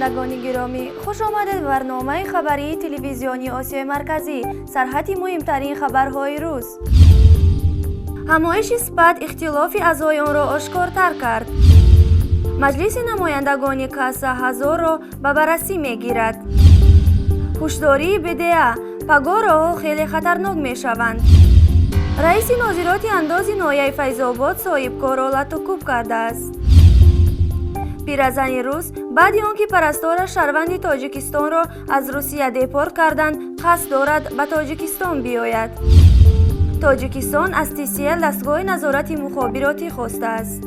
Бинандагони гиромӣ, хуш омадед ба барномаи хабарии телевизионии Осиёи Марказӣ. Сархати муҳимтарин хабарҳои рӯз. Ҳамоиши СПАТ ихтилофи аъзои онро ошкортар кард. Маҷлиси намояндагони КАСА ҳазорро ба баррасӣ мегирад. Ҳушдории БДА: пагоҳ роҳҳо хеле хатарнок мешаванд. Раиси нозироти андози ноҳияи Файзобод соҳибкорро латукӯб кардааст. Пиразани рус баъди он ки парастораш шаҳрванди Тоҷикистонро аз Русия депорт карданд, қасд дорад ба Тоҷикистон биёяд. Тоҷикистон аз ТСЛ дастгоҳи назорати мухобиротӣ хостааст.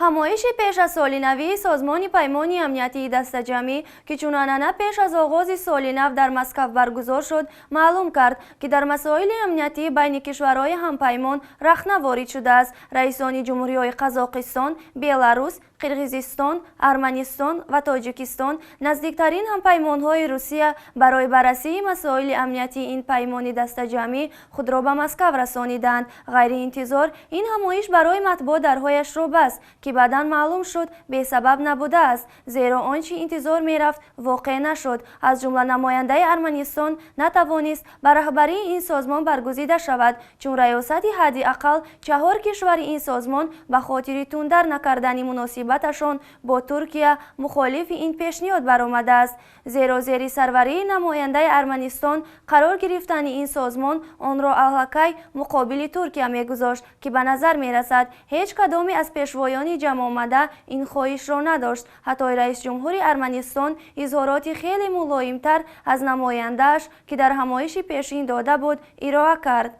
Ҳамоиши пеш аз соли навии Созмони Паймони Амниятии Дастаҷамъӣ, ки чун анъана пеш аз оғози соли нав дар Москав баргузор шуд, маълум кард, ки дар масоили амниятӣ байни кишварҳои ҳампаймон рахна ворид шудааст. Раисони ҷумҳуриҳои Қазоқистон, Беларус, Қирғизистон, Арманистон ва Тоҷикистон, наздиктарин ҳампаймонҳои Русия, барои баррасии масоили амниятии ин паймони дастаҷамъӣ худро ба Москав расониданд. Ғайриинтизор ин ҳамоиш барои матбуот дарҳояшро баст, ки баъдан маълум шуд, бесабаб набудааст, зеро он чи интизор мерафт, воқеъ нашуд. Аз ҷумла намояндаи Арманистон натавонист ба раҳбарии ин созмон баргузида шавад, чун раёсати ҳадди ақал чаҳор кишвари ин созмон ба хотири тундар накардани муносибаташон бо Туркия мухолифи ин пешниҳод баромадааст, зеро зери сарварии намояндаи Арманистон қарор гирифтани ин созмон онро аллакай муқобили Туркия мегузошт, ки ба назар мерасад, ҳеҷ кадоме аз пешвоёни ҷамъомада ин хоҳишро надошт. Ҳатто раисҷумҳури Арманистон изҳороти хеле мулоимтар аз намояндааш, ки дар ҳамоиши пешин дода буд, ироа кард.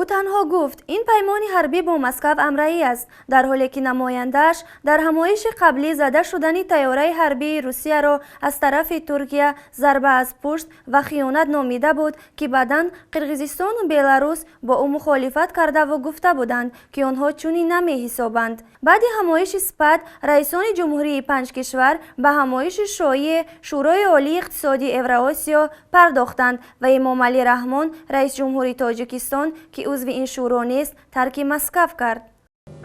Ӯ танҳо гуфт, ин паймони ҳарбӣ бо Москав амраӣ аст, дар ҳоле ки намояндааш дар ҳамоиши қаблӣ зада шудани тайёраи ҳарбии Русияро аз тарафи Туркия зарба аз пушт ва хиёнат номида буд, ки баъдан Қирғизистону Беларус бо ӯ мухолифат кардаву гуфта буданд, ки онҳо чунин намеҳисобанд. Баъди ҳамоиши СПАТ раисони ҷумҳурии панҷ кишвар ба ҳамоиши шоии Шӯрои Олии Иқтисодии Евроосиё пардохтанд ва Эмомалӣ Раҳмон, раисҷумҳури Тоҷикистон, ки узви ин шӯро нест, тарки Москав кард.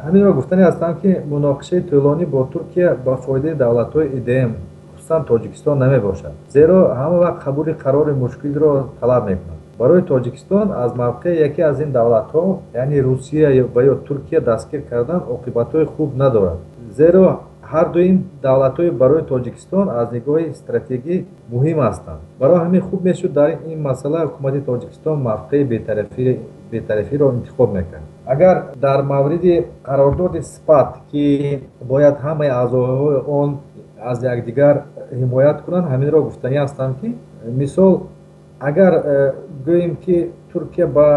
Ҳаминро гуфтанӣ ҳастам, ки муноқишаи тӯлонӣ бо Туркия ба фоидаи давлатҳои ИДМ, хусусан Тоҷикистон, намебошад, зеро ҳама вақт қабули қарори мушкилро талаб мекунад. Барои Тоҷикистон аз мавқеи яке аз ин давлатҳо, яъне Русия ва ё Туркия, дастгир кардан оқибатҳои хуб надорад, зеро ҳарду ин давлатҳои барои Тоҷикистон аз нигоҳи стратегӣ муҳим ҳастанд. Барои ҳамин хуб мешуд, дар ин масъала ҳукумати Тоҷикистон мавқеи бетарафиро интихоб мекард. Агар дар мавриди қарордоди СПАТ, ки бояд ҳамаи аъзоҳои он аз якдигар ҳимоят кунанд, ҳаминро гуфтанӣ ҳастам, ки мисол, агар гӯем, ки Туркия ба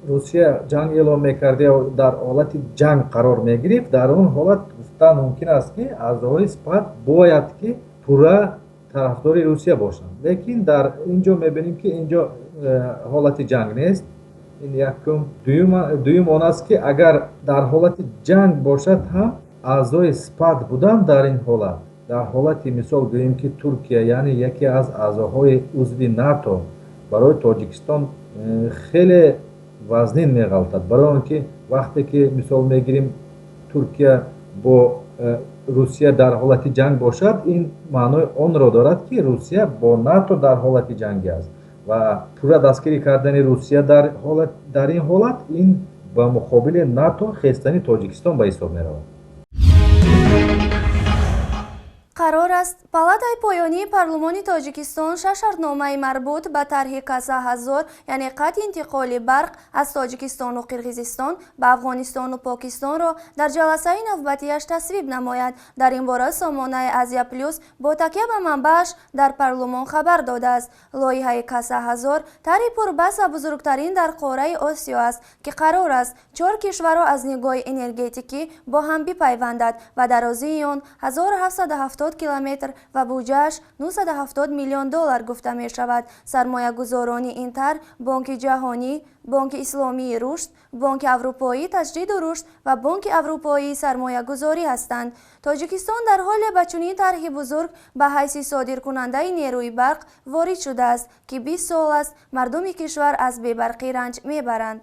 Русия ҷанг эълон мекард ё дар ҳолати ҷанг қарор мегирифт, дар он ҳолат гуфтан мумкин аст, ки аъзоҳои СПАТ бояд ки пурра тарафдори Русия бошанд. Лекин дар ин ҷо мебинем, ки ин ҷо ҳолати ҷанг нест. Ин якум. Дуюм он аст, ки агар дар ҳолати ҷанг бошад ҳам, аъзои СПАТ будан дар ин ҳолат, дар ҳолати мисол гӯем, ки Туркия, яъне яке аз аъзоҳои узви НАТО, барои Тоҷикистон хеле вазнин меғалтад, барои он ки вақте ки мисол мегирем, Туркия бо Русия дар ҳолати ҷанг бошад, ин маънои онро дорад, ки Русия бо НАТО дар ҳолати ҷангӣ аст ва пурра дастгирӣ кардани Русия дар ин ҳолат ин ба муқобили НАТО хестани Тоҷикистон ба ҳисоб меравад. Қарор аст, палатаи поёнии парлумони Тоҷикистон шаш шартномаи марбут ба тарҳи КАСА ҳазор, яъне қатъи интиқоли барқ аз Тоҷикистону Қирғизистон ба Афғонистону Покистонро дар ҷаласаи навбатиаш тасвиб намояд. Дар ин бора сомонаи Азия Плюс бо такя ба манбааш дар парлумон хабар додааст. Лоиҳаи КАСА ҳазор тарҳи пурбаҳс ва бузургтарин дар қораи Осиё аст, ки қарор аст чор кишварро аз нигоҳи энергетикӣ бо ҳам бипайвандад ва дарозии он 1770 километр ва буҷааш 970 миллион доллар гуфта мешавад. Сармоягузорони ин тарҳ Бонки Ҷаҳонӣ, Бонки Исломии Рушд, Бонки Аврупоии Таҷдиду Рушд ва Бонки Аврупоии Сармоягузорӣ ҳастанд. Тоҷикистон дар ҳоле ба чунин тарҳи бузург ба ҳайси содиркунандаи нерӯи барқ ворид шудааст, ки 20 сол аст мардуми кишвар аз бебарқӣ ранҷ мебаранд.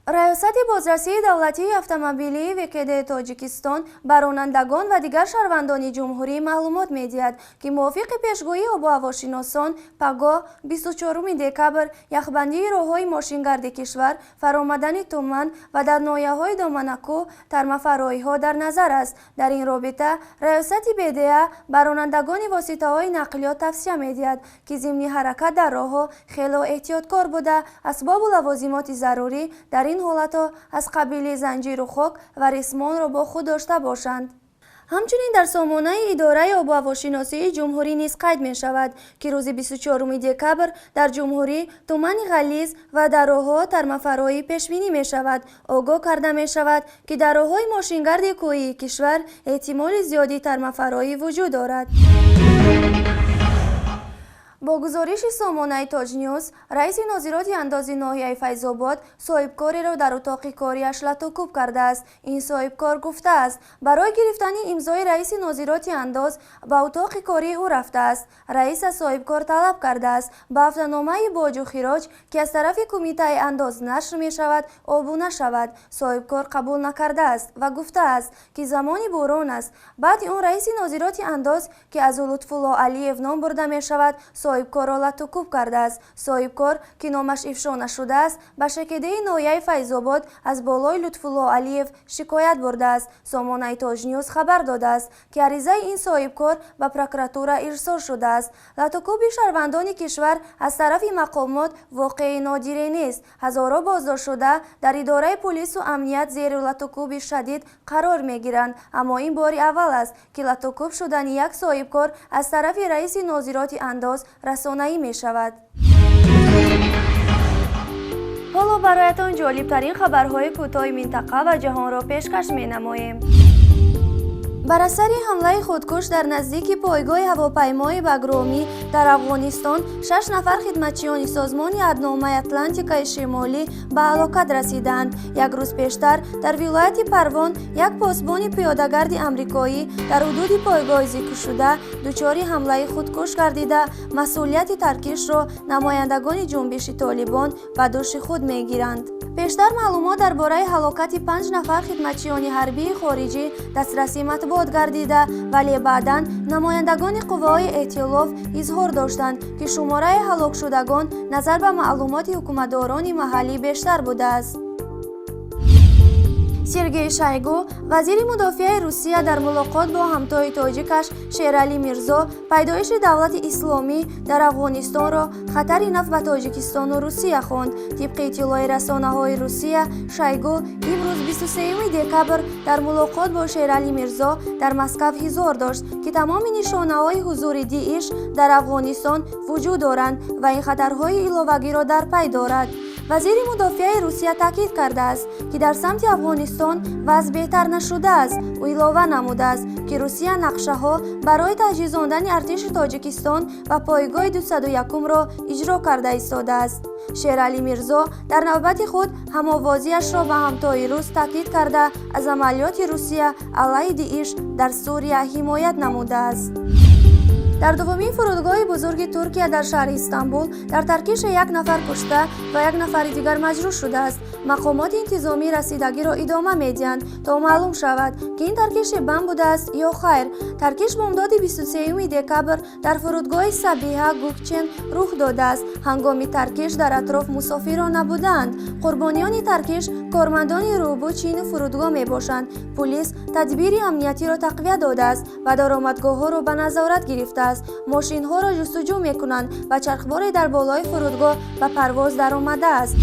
Раёсати бозрасии давлатии автомобилии ВКД Тоҷикистон ба ронандагон ва дигар шаҳрвандони ҷумҳурӣ маълумот медиҳад, ки мувофиқи пешгӯии обуҳавошиносон, пагоҳ, 24 декабр, яхбандии роҳҳои мошингарди кишвар, фаромадани туман ва дар ноҳияҳои доманакӯҳ тармафароиҳо дар назар аст. Дар ин робита раёсати БДА ба ронандагони воситаҳои нақлиёт тавсия медиҳад, ки зимни ҳаракат дар роҳҳо хело эҳтиёткор буда, асбобу лавозимоти зарурӣ дар ин ҳолатҳо аз қабили занҷиру хок ва ресмонро бо худ дошта бошанд. Ҳамчунин дар сомонаи идораи обуҳавошиносии ҷумҳурӣ низ қайд мешавад, ки рӯзи 24 декабр дар ҷумҳурӣ тумани ғализ ва дар роҳҳо тармафароӣ пешбинӣ мешавад. Огоҳ карда мешавад, ки дар роҳҳои мошингарди кӯҳии кишвар эҳтимоли зиёди тармафароӣ вуҷуд дорад. Бо гузориши сомонаи Тоҷнюз, раиси нозироти андози ноҳияи Файзобод соҳибкореро дар утоқи кориаш латукӯб кардааст. Ин соҳибкор гуфтааст, барои гирифтани имзои раиси нозироти андоз ба утоқи кории ӯ рафтааст. Раис аз соҳибкор талаб кардааст, ба ҳафтаномаи боҷу хироҷ, ки аз тарафи кумитаи андоз нашр мешавад, обуна шавад. Соҳибкор қабул накардааст ва гуфтааст, ки замони бӯрон аст. Баъди он раиси нозироти андоз, ки аз ӯ Лутфулло Алиев ном бурда мешавад, соҳибкорро латукӯб кардааст. Соҳибкор, ки номаш ифшо нашудааст, ба ШКДи ноҳияи Файзобод аз болои Лутфулло Алиев шикоят бурдааст. Сомонаи Тоҷнюз хабар додааст, ки аризаи ин соҳибкор ба прокуратура ирсол шудааст. Латукӯби шаҳрвандони кишвар аз тарафи мақомот воқеаи нодире нест. Ҳазорҳо боздоштшуда дар идораи пулису амният зери латукӯби шадид қарор мегиранд, аммо ин бори аввал аст, ки латукӯб шудани як соҳибкор аз тарафи раиси нозироти андоз расонаӣ мешавад. Ҳоло бароятон ҷолибтарин хабарҳои кӯтоҳи минтақа ва ҷаҳонро пешкаш менамоем. Бар асари ҳамлаи худкуш дар наздики пойгоҳи ҳавопаймои Багромӣ дар Афғонистон шаш нафар хидматчиёни созмони Аҳдномаи Атлантикаи Шимолӣ ба ҳалокат расиданд. Як рӯз пештар дар вилояти Парвон як посбони пиёдагарди амрикоӣ дар ҳудуди пойгоҳи зикршуда дучори ҳамлаи худкуш гардида, масъулияти таркишро намояндагони ҷунбиши Толибон ба дӯши худ мегиранд. Пештар маълумот дар бораи ҳалокати панҷ нафар хидматчиёни ҳарбии хориҷӣ дастраси матбуот гардида, вале баъдан намояндагони қувваҳои эътилоф изҳор доштанд, ки шумораи ҳалокшудагон назар ба маълумоти ҳукуматдорони маҳаллӣ бештар будааст. Сергей Шойгу, вазири мудофиаи Русия, дар мулоқот бо ҳамтои тоҷикаш Шералӣ Мирзо пайдоиши давлати исломӣ дар Афғонистонро хатари нав ба Тоҷикистону Русия хонд. Тибқи иттилои расонаҳои Русия, Шойгу имрӯз, 23 декабр, дар мулоқот бо Шералӣ Мирзо дар Москав изҳор дошт, ки тамоми нишонаҳои ҳузури ДИИШ дар Афғонистон вуҷуд доранд ва ин хатарҳои иловагиро дар пай дорад. Вазири мудофиаи Русия таъкид кардааст, ки дар самти Афғонистон вазъ беҳтар нашудааст. Ӯ илова намудааст, ки Русия нақшаҳо барои таҷҳизондани артиши Тоҷикистон ва пойгоҳи 201-ро иҷро карда истодааст. Шералӣ Мирзо дар навбати худ ҳамовозиашро ба ҳамтои рус таъкид карда, аз амалиёти Русия алайҳи ДИИШ дар Сурия ҳимоят намудааст. Дар дуввумин фурудгоҳи бузурги Туркия дар шаҳри Истанбул дар таркише як нафар кушта ва як нафари дигар маҷрӯҳ шудааст. Мақомоти интизомӣ расидагиро идома медиҳанд, то маълум шавад, ки ин таркиши бам будааст ё хайр. Таркиш бомдоди 23 декабр дар фурудгоҳи Сабиҳа Гукчен рух додааст. Ҳангоми таркиш дар атроф мусофирон набудаанд. Қурбониёни таркиш кормандони рӯбучини фурудгоҳ мебошанд. Пулис тадбири амниятиро тақвият додааст ва даромадгоҳҳоро ба назорат гирифтааст. Мошинҳоро ҷустуҷӯ мекунанд ва чархборе дар болои фурудгоҳ ба парвоз даромадааст.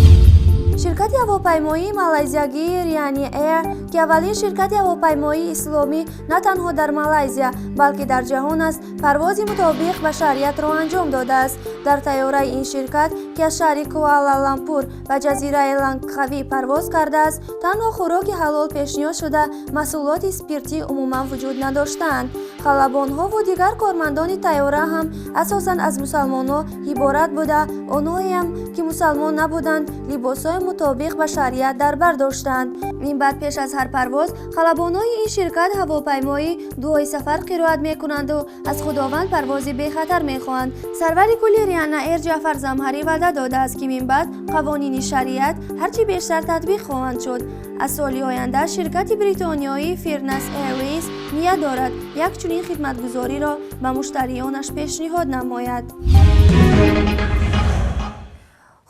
Ширкати ҳавопаймоии малайзиягии Riani Air, ки аввалин ширкати ҳавопаймоии исломӣ на танҳо дар Малайзия, балки дар ҷаҳон аст, парвози мутобиқ ба шариатро анҷом додааст. Дар тайёраи ин ширкат, ки аз шаҳри Куала-Лампур ба ҷазираи Лангкави парвоз кардааст, танҳо хӯроки ҳалол пешниҳод шуда, маҳсулоти спиртӣ умуман вуҷуд надоштаанд. Халабонҳову дигар кормандони тайёра ҳам асосан аз мусалмонҳо иборат буда, онҳоеам, ки мусалмон набуданд, либосҳои мутобиқ ба шариат дар бар доштанд. Минбаъд пеш аз ҳар парвоз халабонҳои ин ширкат ҳавопаймоӣ дуои сафар қироат мекунанду аз Худованд парвози бехатар мехоҳанд. Сарвари кулли Риана Эйр Ҷаъфар Замҳарӣ ваъда додааст, ки минбаъд қавонини шариат ҳарчи бештар татбиқ хоҳанд шуд. Аз соли оянда ширкати бритониёии Firnas Airways ният дорад як чунин хидматгузориро ба муштариёнаш пешниҳод намояд.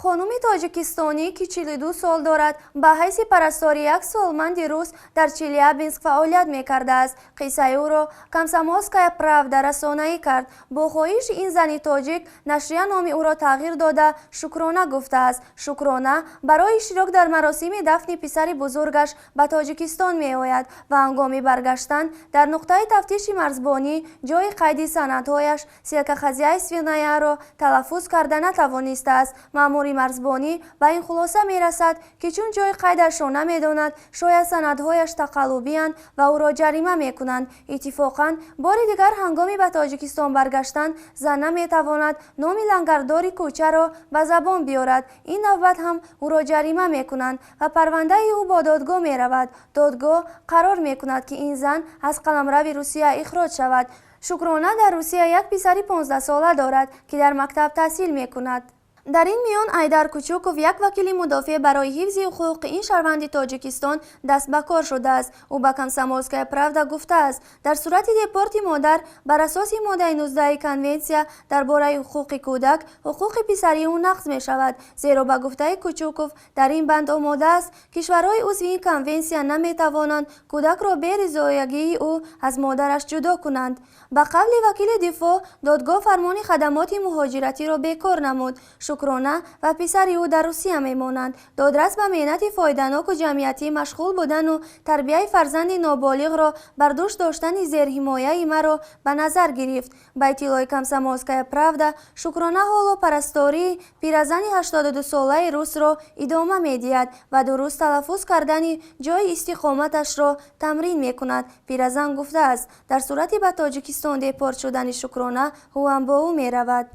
Хонуми тоҷикистонӣ, ки 42 сол дорад, ба ҳайси парастори як солманди рус дар Челябинск фаъолият мекардааст. Қиссаи ӯро «Комсомольская правда» расонаӣ кард. Бо хоҳиши ин зани тоҷик нашрия номи ӯро тағйир дода, Шукрона гуфтааст. Шукрона барои иштирок дар маросими дафни писари бузургаш ба Тоҷикистон меояд ва ҳангоми баргаштан дар нуқтаи тафтиши марзбонӣ ҷойи қайди санадҳояш «сельскохозяйственная» -ро талаффуз карда натавонистааст. Маъмури марзбонӣ ба ин хулоса мерасад, ки чун ҷойи қайдашро намедонад, шояд санадҳояш тақаллубиянд ва ӯро ҷарима мекунанд. Иттифоқан, бори дигар ҳангоми ба Тоҷикистон баргаштан зан наметавонад номи лангардори кӯчаро ба забон биёрад. Ин навбат ҳам ӯро ҷарима мекунанд ва парвандаи ӯ бо додгоҳ меравад. Додгоҳ қарор мекунад, ки ин зан аз қаламрави Русия ихроҷ шавад. Шукрона дар Русия як писари 15-сола дорад, ки дар мактаб таҳсил мекунад. Дар ин миён Айдар Кучуков, як вакили мудофеъ, барои ҳифзи ҳуқуқи ин шаҳрванди Тоҷикистон даст ба кор шудааст. Ӯ ба «Комсомольская правда» гуфтааст, дар сурати депорти модар бар асоси моддаи 19 Конвенсия дар бораи ҳуқуқи кӯдак ҳуқуқи писарии ӯ нақз мешавад. Зеро, ба гуфтаи Кучуков, дар ин банд омодааст, кишварҳои узви ин конвенсия наметавонанд кӯдакро бе ризоягии ӯ аз модараш ҷудо кунанд. Ба қавли вакили дифоъ, додгоҳ фармони хадамоти муҳоҷиратиро бекор намуд. Шукрона ва писари ӯ дар Русия мемонанд. Додрас ба меҳнати фоиданоку ҷамъиятӣ машғул будану тарбияи фарзанди ноболиғро бар дӯш доштани зерҳимояи маро ба назар гирифт. Ба иттилои «Комсомольская правда», Шукрона ҳоло парастории пиразани 82-солаи русро идома медиҳад ва дуруст талаффуз кардани ҷойи истиқоматашро тамрин мекунад. Пиразан гуфтааст, дар сурати ба Тоҷикистон депорт шудани Шукрона, ӯ ҳам бо ӯ меравад.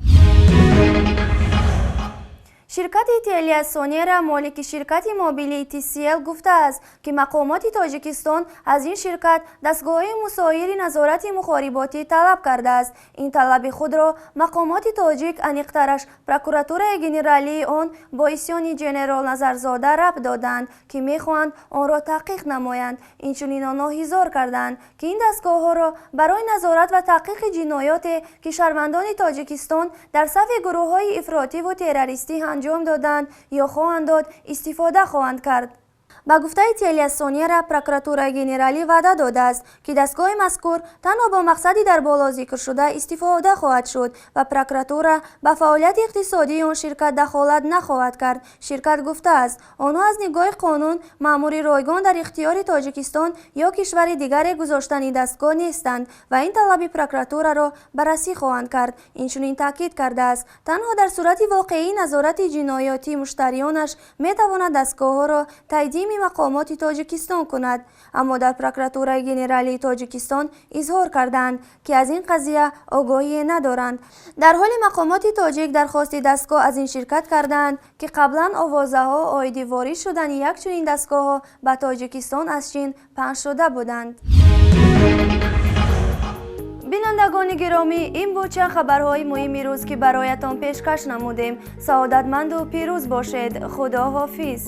Ширкати Телиасонера, молики ширкати мобилии TCL, гуфтааст, ки мақомоти Тоҷикистон аз ин ширкат дастгоҳҳои мусоири назорати мухориботӣ талаб кардааст. Ин талаби худро мақомоти тоҷик, аниқтараш прокуратураи генералии он бо исёни генерал Назарзода рабт доданд, ки мехоҳанд онро таҳқиқ намоянд. Инчунин онҳо ҳизор карданд, ки ин дастгоҳҳоро барои назорат ва таҳқиқи ҷиноёте, ки шаҳрвандони Тоҷикистон дар сафи гурӯҳҳои ифротиву террористӣ анҷом доданд ё хоҳанд дод, истифода хоҳанд кард. Ба гуфтаи Телиасонера, прокуратураи генералӣ ваъда додааст, ки дастгоҳи мазкур танҳо бо мақсади дар боло зикршуда истифода хоҳад шуд ва прокуратура ба фаъолияти иқтисодии он ширкат дахолат нахоҳад кард. Ширкат гуфтааст, онҳо аз нигоҳи қонун маъмури ройгон дар ихтиёри Тоҷикистон ё кишвари дигаре гузоштани дастгоҳ нестанд ва ин талаби прокуратураро баррасӣ хоҳанд кард. Инчунин таъкид кардааст, танҳо дар сурати воқеии назорати ҷиноятии муштариёнаш метавонад дастгоҳҳоро тақдими мақомоти Тоҷикистон кунад. Аммо дар прокуратураи генералии Тоҷикистон изҳор карданд, ки аз ин қазия огоҳие надоранд, дар ҳоле мақомоти тоҷик дархости дастгоҳ аз ин ширкат карданд, ки қаблан овозаҳо оиди ворид шудани як чунин дастгоҳҳо ба Тоҷикистон аз Чин паҳн шуда буданд. Бинандагони гиромӣ, ин буд чанд хабарҳои муҳими рӯз, ки бароятон пешкаш намудем. Саодатманду пирӯз бошед. Худо ҳофиз.